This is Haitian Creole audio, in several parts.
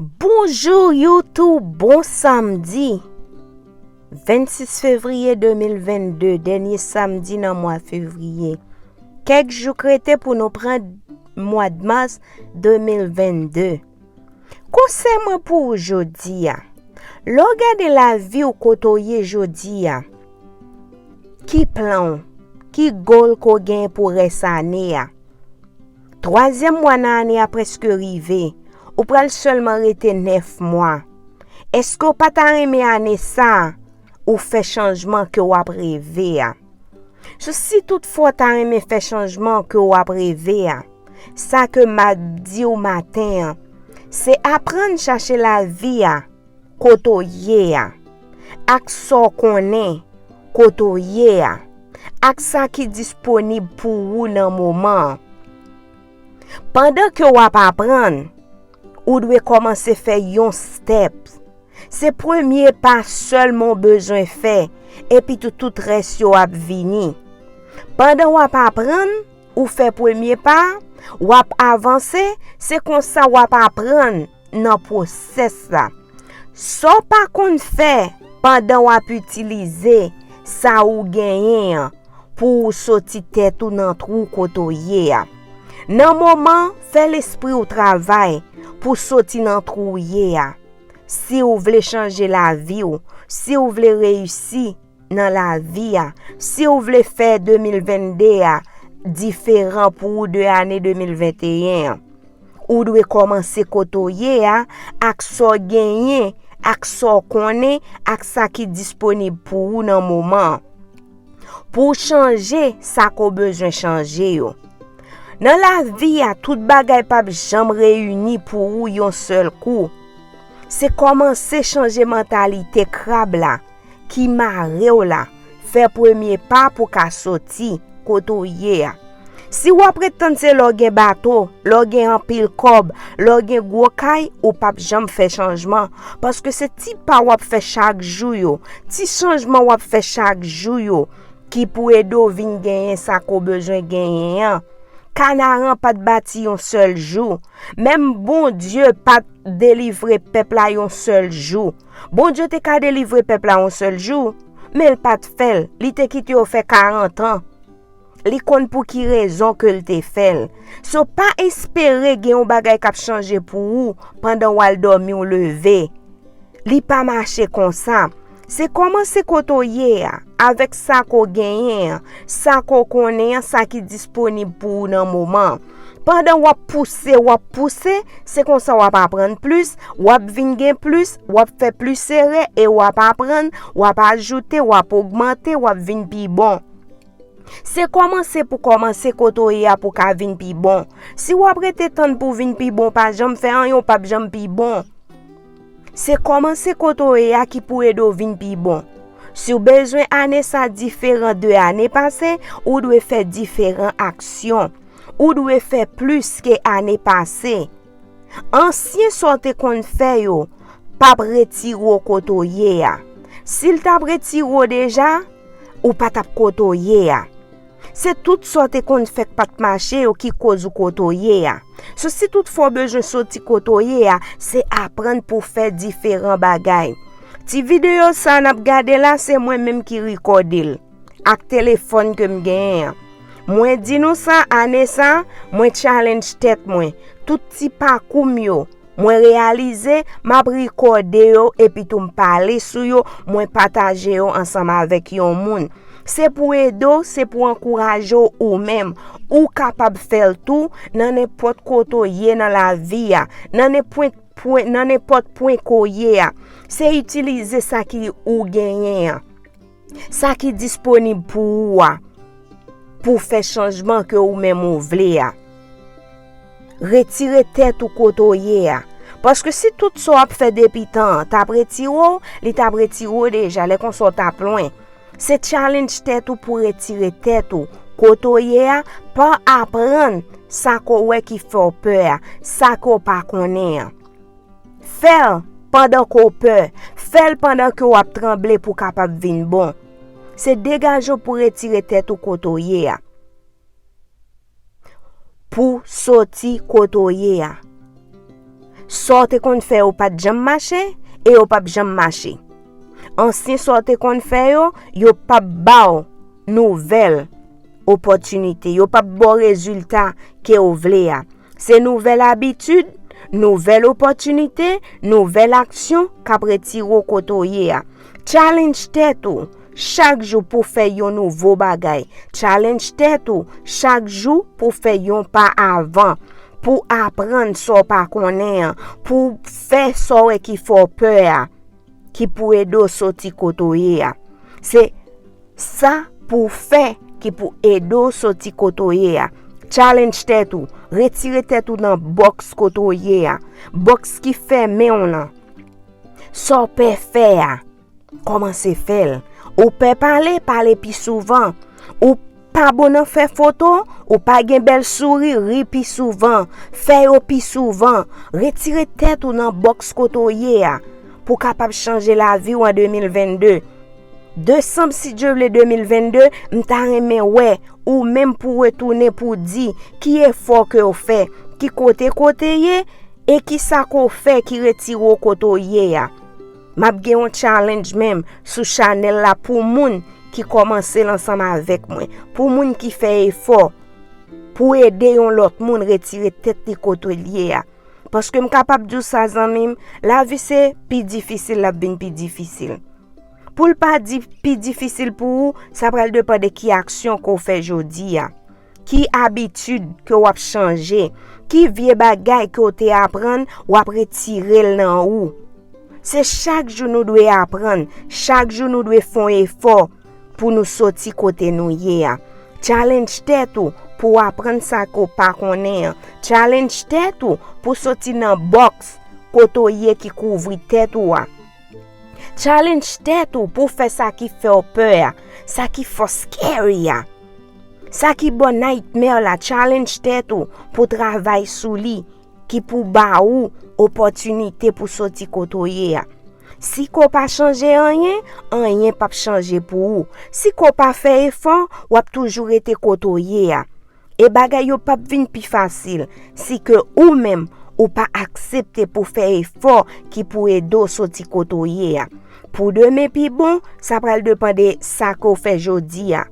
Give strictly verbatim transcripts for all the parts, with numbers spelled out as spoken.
Bonjou YouTube, bon samdi vennsis fevriye de mil vennde, dènye samdi nan mwa fevriye. Kèk jou k rete pou nou pran mwa d mas de mil vennde. Konsèy mwen pou ou jodi a. Lè w gade lavi w kote w ye jodi a, ki plan w, ki goal ke w genyen pou rès ane a? Twazyèm mwa nan ane a prèske rive. Ou pral sèlman rete nèf mwa. Èske w pa ta renmen ane sa a, ou fè chanjman ke w ap reve a? So, si toutfwa w ta renmen fè chanjman ke w ap reve a, sa ke m ap di w maten an, se aprann chache lavi a kote w ye a, ak sa w konnen kote w ye a, ak sa ki disponib pou ou nan moman an. Pandan ke w ap aprann, ou dwe kòmanse fè yon step. Se premye pa sèlman w bezwen fè, epi tou tout rès yo ap vini. Pandan w ap aprann, ou fè premye pa, w ap avanse, se konsa w ap aprann nan pwosès la. Sa w pa konn fè pandan w ap itilize sa ou genyen an pou ou soti tèt ou nan twou kote w ye a. Nan moman, fè lespri w travay pou soti nan twou w ye a. Si w vle chanje lavi w, si w vle reyisi nan lavi a, si w vle fè de mil vennde a diferan pou ou de ane de mil venteyen an, ou dwe kòmanse kote w ye a, ak sa w genyen, ak sa w konnen, ak sa ki disponib pou ou nan moman an. Pou w chanje sa ke w bezwen chanje yo. Nan lavi a, tout bagay p ap janm reyini pou ou yon sèl kou. Se kòmanse chanje mantalite krab la ki mare w la. Fè premye pa pou w ka soti kote w ye a. Si w ap ret tann se lè w gen bato, lè w gen anpil kòb, lè w gen gwo kay, ou p ap janm fè chanjman. Paske se ti pa w ap fè chak jou yo, ti chanjman w ap fè chak jou yo, ki pou ede w vin genyen sa ke w bezwen genyen an. Kanaran pa t bati yon sèl jou. Menm Bondye pa t delivre pèp la yon sèl jou. Bondye te ka delivre pèp la yon sèl jou, men l pa t fè l. Li te kite yo fè karant an. Li konn pou ki rezon ke l te fè l. So, pa espere gen yon bagay k ap chanje pou ou pandan w al dòmi w leve. Li pa mache konsa. Se kòmanse kote w ye a, avèk sa ke w genyen an, sa ke w konnen an, sa ki disponib pou ou nan moman an. Pandan w ap pouse, w ap pouse, se konsa w ap aprann plis, w ap vin gen plis, w ap fè plis erè e w ap aprann, w ap ajoute, w ap ogmante, w ap vin pi bon. Se kòmanse pou kòmanse kote w ye a pou w ka vin pi bon. Si w ap rete tann pou w vin pi bon, w pa janm fè anyen, w p ap janm pi bon. Se kòmanse kote w ye a ki pou ede w vin pi bon. Si w bezwen ane sa diferan de ane pase, ou dwe fè diferan aksyon. Ou dwe fè plis ke ane pase. Ansyen sa w te konn fè yo p ap retire w kote w ye a. Si l t ap retire w deja, ou pa t ap kote w ye a. Se tout sa w te konn fè k pa t mache yo ki koz ou kote w ye a. So, si toutfwa w bezwen soti kote w ye a, se aprann pou w fè diferan bagay. Ti videyo sa n ap gade la, se mwen menm ki rekòde l ak telefòn ke m genyen an. Mwen di nou sa, ane sa, mwen challenge tèt mwen. Tout ti pakou m yo, mwen reyalize, m ap rekòde yo, epi tou m pale sou yo, mwen pataje yo ansanm avèk yon moun. Se pou ede w, se pou ankouraje w ou menm. Ou kapab fè l tou nan nenpòt kote w ye nan lavi a, nan nenpòt pwen, nan nenpòt pwen ke w ye a. Se itilize sa ki ou genyen an, sa ki disponib pou ou a, pou w fè chanjman ke ou menm ou vle a. Retire tèt ou kote w ye a. Paske si tout sa w ap fè depi tan an t ap retire w, li t ap retire w deja, lè konsa w t ap lwen. Se challenge tèt ou pou retire tèt ou kote w ye a, pa aprann sa ke w wè ki fè w pè a, sa ke w pa konnen an. Fè l pandan ke w pè, fè l pandan ke w ap tranble pou w kapab vin bon. Se degaje w pou retire tèt ou kote w ye a. Pou soti kote w ye a. Sa w te konn fè yo pa t janm mache e yo p ap janm mache. Ansyen sa w te konn fè yo, yo p ap ba w nouvèl opòtinite, yo p ap ba w rezilta ke w vle a. Se nouvèl abitid, nouvèl opòtinite, nouvèl aksyon k ap retire w kote w ye a. Challenge tèt ou chak jou pou fè yon nouvo bagay. Challenge tèt ou chak jou pou fè yon pa avan, pou aprann sa w pa konnen an, pou fè sa w wè ki fè w pè a, ki pou ede w soti kote w ye a. Se sa pou w fè ki pou ede w soti kote w ye a. Challenge tèt ou, retire tèt ou nan bòks kote w ye a, bòks ki fèmen w lan. Sa w pè fè a, kòmanse fè l. Ou pè pale, pale pi souvan. Ou pa bon nan fè foto, ou pa gen bèl souri, ri pi souvan, fè yo pi souvan. Retire tèt ou nan bòks kote w ye a, pou w kapab chanje lavi w an de mil vennde. Desanm, si Dye vle, de mil vennde, m ta renmen wè ou menm pou w retounen pou w di ki efò ke w fè, ki kote kote ye, e ki sa ke w fè ki retire w kote w ye a. M ap gen yon challenge menm sou chanèl la pou moun ki kòmanse l ansanm avèk mwen, pou moun ki fè efò pou ede yon lòt moun retire tèt li kote l ye a. Paske m kapab di w sa, zanmi m, lavi se pi difisil, l ap vin pi difisil. Pou l pa di pi difisil pou ou, sa pral depann de ki aksyon ke w fè jodi a. Ki abitid ke w ap chanje? Ki vye bagay ke w te aprann, w ap retire l nan ou? Se chak jou nou dwe aprann, chak jou nou dwe fè yon efò pou nou soti kote nou ye a. Challenge tèt ou pou w aprann sa ke w pa konnen an. Challenge tèt ou pou w soti nan bòks kote w ye ki kouvri tèt ou a. Challenge tèt ou pou w fè sa ki fè w pè a, sa ki fè w scary a, sa ki ba w nightmare la. Challenge tèt ou pou w travay sou li, ki pou ba ou opòtinite pou soti kote w ye a. Si ke w pa chanje anyen, anyen p ap chanje pou ou. Si ke w pa fè efò, w ap toujou rete kote w ye a. E bagay yo p ap vin pi fasil si ke ou menm ou pa aksepte pou fè efò ki pou ede w soti kote w ye a. Pou demen pi bon, sa pral depann de sa ke w fè jodi a.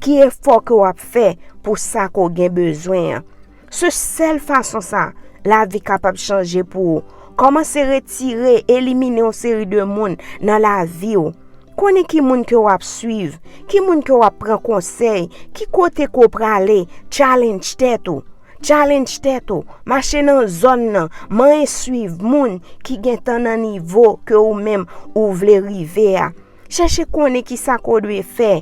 Ki efò ke w ap fè pou sa ke w gen bezwen an? Se sèl fason sa lavi kapab chanje pou ou. Kòmanse retire, elimine yon seri de moun nan lavi w. Konnen ki moun ke w ap swiv, ki moun ke w ap pran konsèy, ki kote ke w prale. Challenge tèt ou. Challenge tèt ou. Mache nan zòn nan, manyen swiv moun ki gentan nan nivo ke ou menm ou vle rive a. Chèche konnen ki sa ke w dwe fè.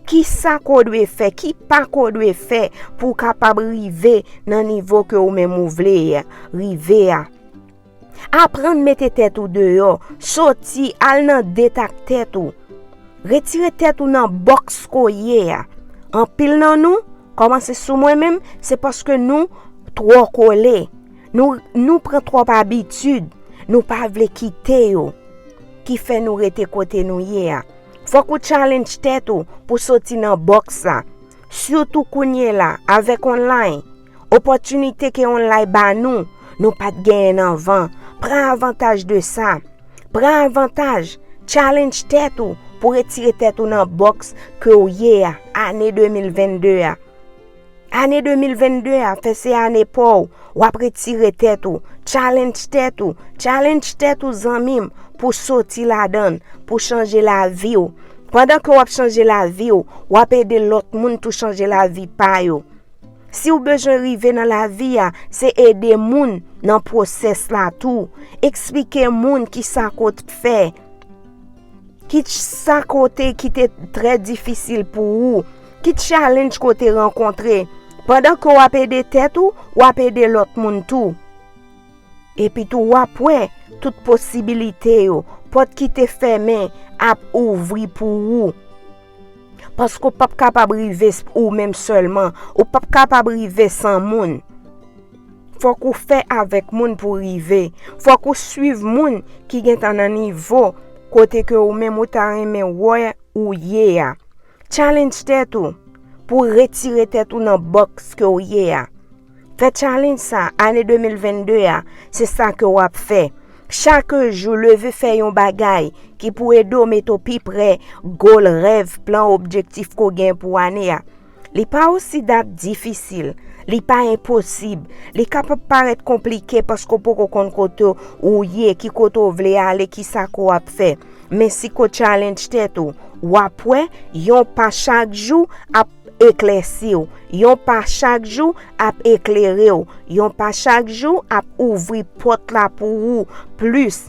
Ki sa ke w dwe fè, ki pa ke w dwe fè pou w kapab rive nan nivo ke ou menm ou vle rive a. Aprann mete tèt ou deyò, soti, al nan det ak tèt ou. Retire tèt ou nan bòks ke w ye a. Anpil nan nou, kòmanse sou mwen menm, se paske nou twò kole. Nou, nou pran twòp abitid, nou pa vle kite yo, ki fè nou rete kote nou ye a. Fòk ou challenge tèt ou pou soti nan bòks la. Sitou kounye la, avèk online, opòtinite ke online ba nou, nou pa t genyen anvan. Pran avantaj de sa. Pran avantaj, challenge tèt ou pou retire tèt ou nan bòks ke w ye a, ane de mil vennde a. Ane de mil vennde a, fè se ane pa w, w ap retire tèt ou, challenge tèt ou, challenge tèt ou, zanmi m, pou soti ladan l, pou chanje lavi w. Pandan ke w ap chanje lavi w, w ap ede lòt moun tou chanje lavi pa yo. Si w bezwen rive nan lavi a, se ede moun nan pwosès la tou. Eksplike moun ki sa ke w t fè, ki sa ke w te ki te trè difisil pou ou, ki challenge ke w te rankontre. Pandan ke w ap ede tèt ou, w ap ede lòt moun tou. Epi tou, w ap wè tout posibilite yo, pòt ki te fèmen ap ouvri pou ou. Paske w p ap kapab rive s-, ou menm sèlman, ou p ap kapab rive san moun. Fòk ou fè avèk moun pou w rive. Fòk ou swiv moun ki gentan nan nivo kote ke ou menm ou ta renmen wè ou ye a. Challenge tèt ou pou w retire tèt ou nan bòks ke w ye a. Fè challenge sa, ane de mil vennde a, se sa ke w ap fè. Chak jou, leve fè yon bagay ki pou ede w mete w pi pre goal, rèv, plan, objektif ke w gen pou ane a. Li pa osi dat difisil, li pa enposib, li kapab parèt konplike paske w poko konn kote w ye, ki kote w vle ale, ki sa ke w ap fè. Men si ke w challenge tèt ou, w ap wè yon pa chak jou ap eklèsi w, yon pa chak jou ap eklere w, yon pa chak jou ap ouvri pòt la pou ou plis.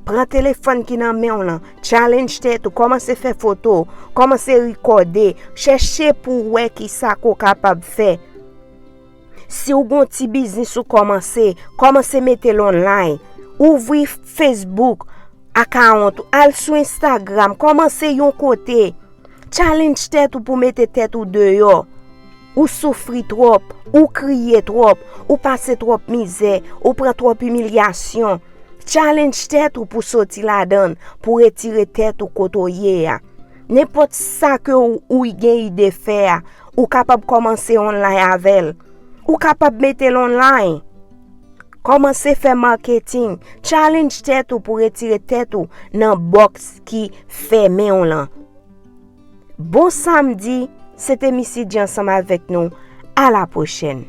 Pran telefòn ki nan men w lan, challenge tèt ou, kòmanse fè foto, kòmanse rikòde, chèche pou w wè ki sa ke w kapab fè. Si w gen yon ti biznis ou kòmanse, kòmanse mete l online. Ouvri Facebook, akawont ou, al sou Instagram, kòmanse yon kote. Challenge tèt ou pou mete tèt ou deyò. Ou soufri twòp, ou kriye twòp, ou pase twòp mizè, ou pran twòp imilyasyon. Challenge tèt ou pou soti ladan l, pou retire tèt ou kote w ye a. Nenpòt sa ke w, ou gen ide fè a, ou kapab kòmanse online avè l. Ou kapab mete l online. Kòmanse fè marketing. Challenge tèt ou pou retire tèt ou nan bòks ki fèmen w lan. Bon samdi, se te Missy G ansanm avèk nou. A la pwochèn.